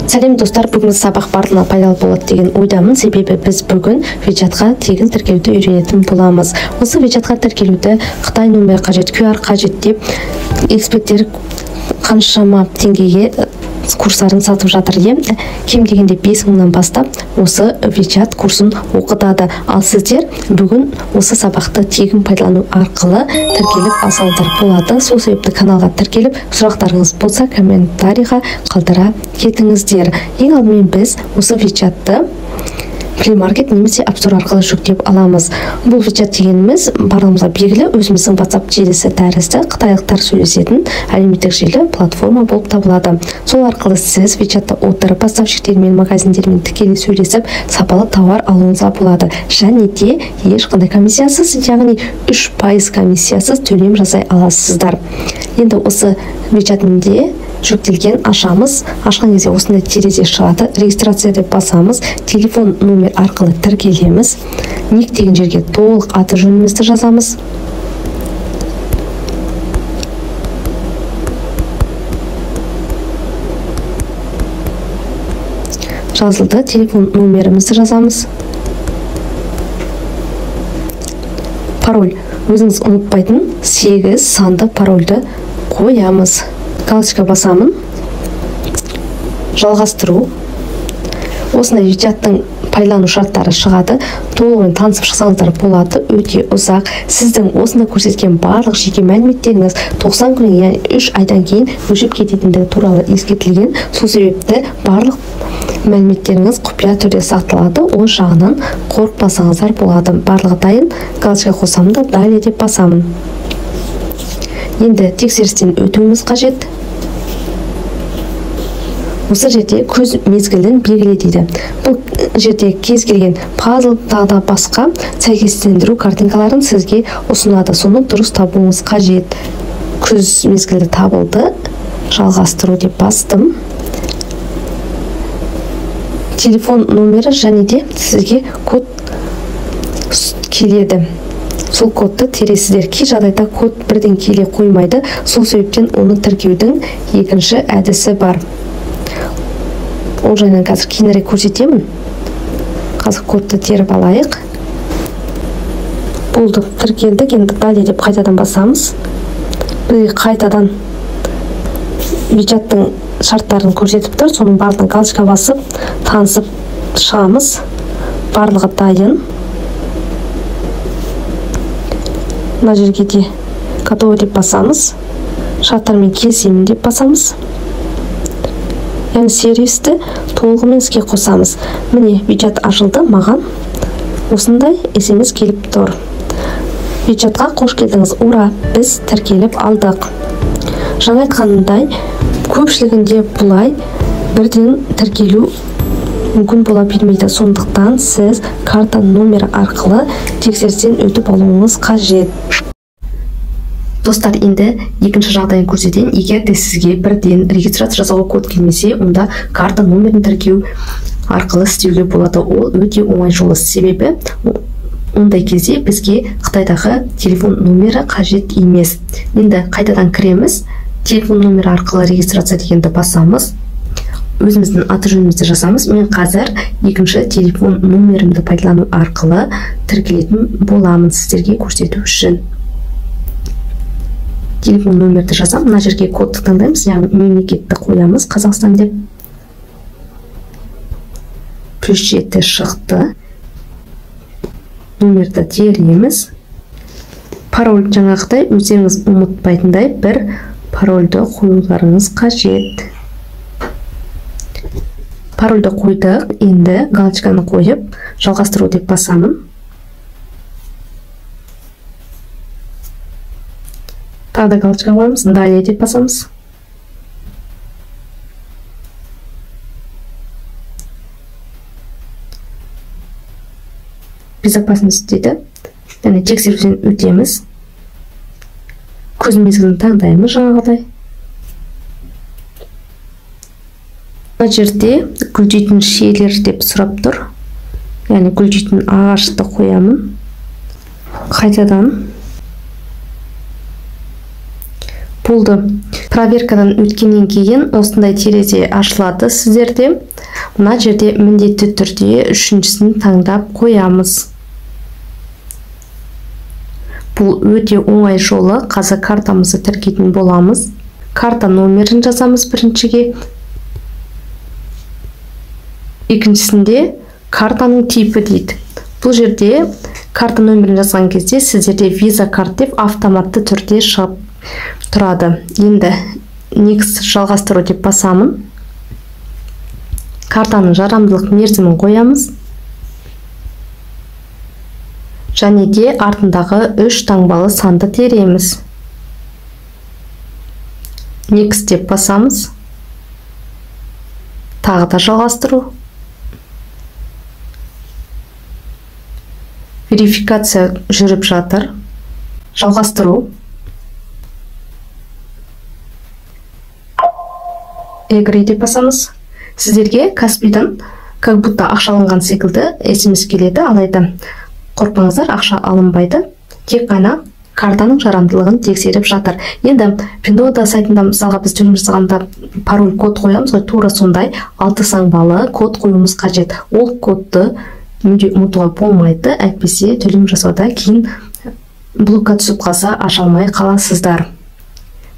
Сәлем достар, бүгінгі сабақ барлығына пайдалы болады деген ойдамын. Себебі біз бүгін WeChat-қа тегін тіркелуді үйренетін боламыз. Осы WeChat-қа тіркелуді Қытай нөмірі қажет, QR қажет деп эксперттер қаншама теңгеге курстарын сатып жатыр. Кем дегенде 5000-нан бастап осы WeChat курсын оқытады. Ал сіздер бүгін осы сабақты тегін пайдалану арқылы тіркеліп алсаңыздар болады. Сол себепті каналға тіркеліп, сұрақтарыңыз болса комментарийға қалдыра кетіңіздер. Ең алдымен біз осы WeChat-ты Play Market немесе App Store арқылы жүктеп аламыз. Бұл WeChat дегеніміз барлығымызға белгілі өзіміздің WhatsApp желісі тәрізді қытайлықтар сөйлесетін әлеуметтік желі платформа болып табылады. Сол арқылы сіз WeChat-та отырып поставщиктермен, магазиндермен тікелей сөйлесіп, сапалы тауар алуыңызға болады. Және де ешқандай комиссиясыз, яғни 3% комиссиясыз төлем жасай аласыздар. Енді осы WeChat-інде жүктелген ашамыз. Ашқан кезде осындай терезе шығады. Регистрация деп басамыз. Телефон номер арқылы тіркелеміз. Ник деген жерге толық аты жөнімізді жазамыз. Жазылды. Телефон номерімізді жазамыз. Пароль. Өзіңіз ұмытпайтын 8 санды парольді қоямыз. Галочка басамын. Жалғастыру. Осындай WeChat-тың пайдалану шарттары шығады. Толығымен танысып шықсаңыздар болады. Өте ұзақ. Сіздің осында көрсеткен барлық жеке мәліметтеріңіз 90 күннен, яғни 3 айдан кейін өшіп кететіндігі туралы ескертілген. Сол себепті барлық мәліметтеріңіз құпия түрде сақталады. Ол жағынан қорықпасаңыздар болады. Барлығы дайын. Галочка қосамын да далее деп басамын. Енді тексерістен өтуіміз қажет. Осы жерде көз мезгілін белгіле дейді. Бұл жерде кез келген пазл тағы да басқа сәйкестендіру картинкаларын сізге ұсынады. Соны дұрыс табуыңыз қажет. Күз мезгілі табылды. Жалғастыру деп бастым. Телефон номері және де сізге код келеді. Сол кодты тересіздер. Кей жағдайда код бірден келе қоймайды. Сол себептен оны тіркеудің екінші әдісі бар. Ол жайынан қазір кейінірек көрсетемін. Қазір кодты теріп алайық. Болды, тіркелдік. Енді далее деп қайтадан басамыз. Бізге қайтадан WeChat-тың шарттарын көрсетіп тұр. Соның барлығын галочка басып, танысып шығамыз. Барлығы дайын. Мына жерге де готово деп басамыз. Шарттармен келісемін деп басамыз. Яғни сервисті толығымен іске қосамыз. Міне WeChat ашылды, маған осындай SMS келіп тұр. WeChat-қа қош келдіңіз, ура, біз тіркеліп алдық. Жаңа айтқанымдай, көпшілігінде бұлай бірден тіркелу мүмкін бола бермейді. Сондықтан сіз карта номері арқылы тексерістен өтіп алуыңыз қажет. Достар, енді екінші жағдайын көрсетейін. Егер де сізге бірден регистрация жасауға код келмесе, онда карта номерін тіркеу арқылы істеуге болады. Ол өте оңай жолы. Себебі ондай кезде бізге Қытайдағы телефон номері қажет емес. Енді қайтадан кіреміз. Телефон номері арқылы регистрация дегенді басамыз. Өзіміздің аты жөнімізді жазамыз. Мен қазір екінші телефон номерімді пайдалану арқылы тіркелетін боламын сіздерге көрсету үшін. Телефон номерді жазам, мына жерге кодты таңдаймыз, яғни мемлекетті қоямыз, Қазақстан деп. +7 шықты. Номерді тереміз. Пароль жаңағыдай өздеріңіз ұмытпайтындай бір парольді қоюларыңыз қажет. Парольді қойдық, енді галочканы қойып, жалғастыру деп басамын. Тағы да галочка қоямыз, далее деп басамыз. Безопасность дейді. Яғни тексеруден өтеміз. Көз мезгілін таңдаймыз жаңағыдай. Мына жерде гүлдейтін шиелер деп сұрап тұр. Яғни гүлдейтін ағашты қоямын. Қайтадан Болды. Проверкадан өткеннен кейін осындай терезе ашылады сіздерде. Мына жерде міндетті түрде үшіншісін таңдап қоямыз. Бұл өте оңай жолы. Қазір картамызды тіркейтін боламыз. Карта номерін жазамыз біріншіге. Екіншісінде картаның типі дейді. Бұл жерде карта номерін жазған кезде сіздерде Visa карт деп автоматты түрде шығып тұрады. Енді Next жалғастыру деп басамын. Картаның жарамдылық мерзімін қоямыз. Және де артындағы 3 таңбалы санды тереміз. Next деп басамыз. Тағы да жалғастыру. Верификация жүріп жатыр. Жалғастыру. Agree деп басамыз. Сіздерге Каспийдан как будто ақша алынған секілді SMS келеді, алайда қорықпаңыздар, ақша алынбайды. Тек қана картаның жарамдылығын тексеріп жатыр. Енді Пиндуодуо сайтында мысалға біз төлем жасағанда пароль код қоямыз ғой, тура сондай 6 таңбалы код қоюымыз қажет. Ол кодты мүлде ұмытуға болмайды, әйтпесе төлем жасауда кейін блокқа түсіп қалса аша алмай қаласыздар.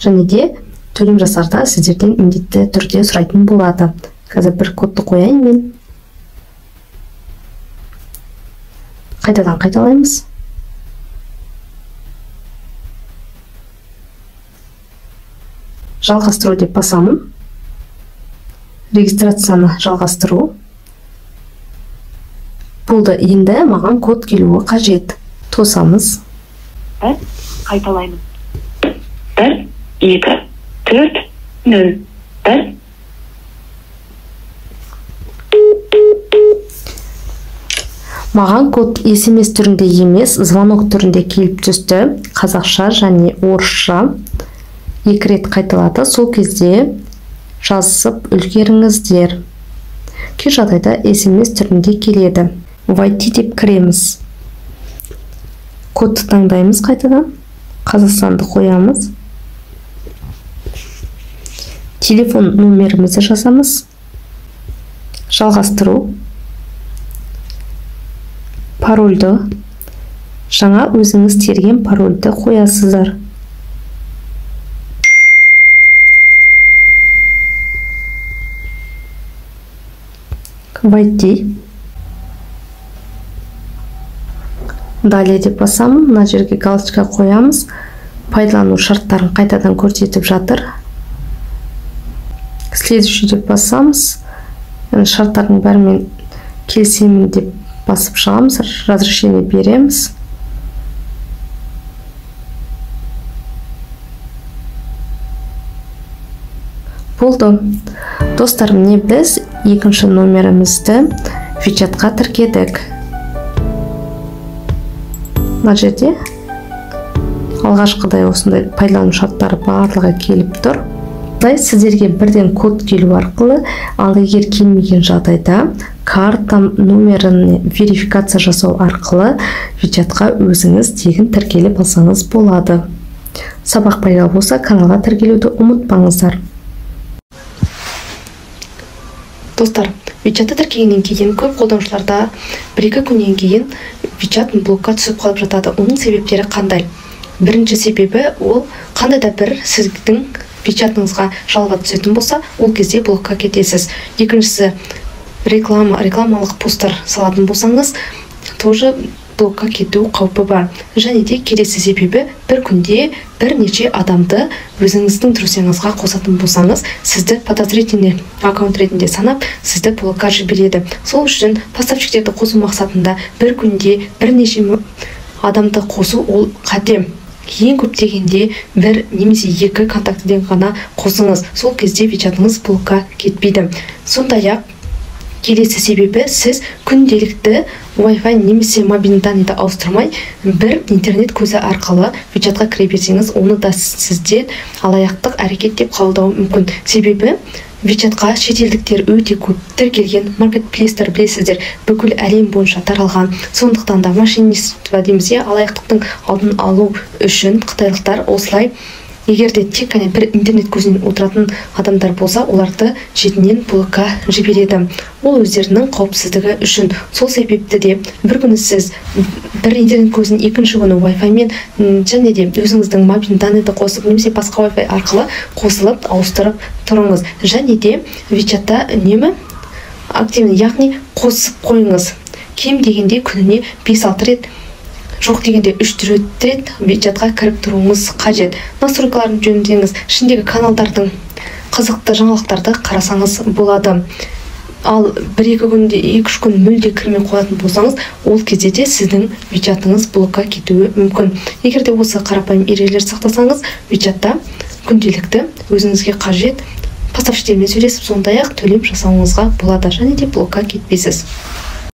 Және де төлем жасарда сіздерден міндетті түрде сұрайтын болады. Қазір бір кодты қояйын мен. Қайтадан қайталаймыз. Жалғастыру деп басамын. Регистрацияны жалғастыру. Болды, енді маған код келуі қажет. Тосамыз. 1, қайталаймын. 1, 2, 4, 0, 1. Маған код SMS түрінде емес, звонок түрінде келіп түсті. Қазақша және орысша 2 рет қайталады. Сол кезде жазып үлгеріңіздер. Кей жағдайда SMS түрінде келеді. Войти деп кіреміз. Кодты таңдаймыз қайтадан. Қазақстанды қоямыз. Телефон номерімізді жазамыз. Жалғастыру. Парольді, жаңа өзіңіз терген парольді қоясыздар. Войти. Далее деп басамын. Мына жерге галочка қоямыз. Пайдалану шарттарын қайтадан көрсетіп жатыр. Следующий деп басамыз. Шарттардың бәрімен келісемін деп басып шығамыз, разрешение береміз. Болды. Достар, міне біз екінші номерімізді WeChat-қа тіркедік. Мына жерде алғашқыдай осындай пайдалану шарттары барлығы келіп тұр. Сіздерге бірден код келу арқылы, ал егер келмеген жағдайда карта номеріне верификация жасау арқылы WeChat-қа өзіңіз тегін тіркеліп алсаңыз болады. Сабақ пайдалы болса, каналға тіркелуді ұмытпаңыздар. Достар, WeChat-ты тіркегеннен кейін көп қолданушыларда 1-2 күннен кейін WeChat блокқа түсіп қалып жатады. Оның себептері қандай? Бірінші себебі ол қандай да бір сіздің WeChat-ыңызға жалға түсетін болса, ол кезде блокқа кетесіз. Екіншісі, рекламалық посттар салатын болсаңыз, тоже блокқа кету қаупі бар. Және де келесі себебі, бір күнде бірнеше адамды өзіңіздің друзьяңызға қосатын болсаңыз, сізді подозрительный аккаунт ретінде санап, сізді блокқа жібереді. Сол үшін поставщиктерді қосу мақсатында бір күнде бірнеше адамды қосу ол қате. Ең көп дегенде 1 немесе 2 контактіден ғана қосыңыз. Сол кезде WeChat-ыңыз блокқа кетпейді. Сондай-ақ келесі себебі, сіз күнделікті Wi-Fi немесе мобильный данныйды ауыстырмай, бір интернет көзі арқылы WeChat-қа кіре берсеңіз, оны да сізден алаяқтық әрекет деп қабылдауы мүмкін. Себебі WeChat-қа шетелдіктер өте көп тіркелген, маркетплейстер білесіздер, бүкіл әлем бойынша таралған. Сондықтан да мошенничество дейміз, алаяқтықтың алдын алу үшін қытайлықтар осылай Егер де тек қана бір интернет көзінен отыратын адамдар болса, оларды шетінен блокқа жібереді. Ол өздерінің қауіпсіздігі үшін. Сол себепті де бір күні сіз бір интернет көзін, екінші күні Wi-Fi мен және де өзіңіздің мобильный данныйды қосып немесе басқа Wi-Fi арқылы қосылып, ауыстырып тұрыңыз. Және де WeChatта үнемі активный, яғни қосып қойыңыз. Кем дегенде күніне 5-6 рет, жоқ дегенде 3-4 рет WeChatқа кіріп тұруыңыз қажет. Настройкаларын жөндеңіз, ішіндегі каналдардың қызықты жаңалықтарды қарасаңыз болады. Ал 1-2 күнде, 2-3 күн мүлде кірмей қоятын болсаңыз, ол кезде де сіздің WeChatыңыз блокқа кетуі мүмкін. Егер де осы қарапайым ережелерді сақтасаңыз, WeChatта күнделікті өзіңізге қажет поставщиктермен сөйлесіп, сондай-ақ төлем жасауыңызға болады және де блокқа кетпейсіз.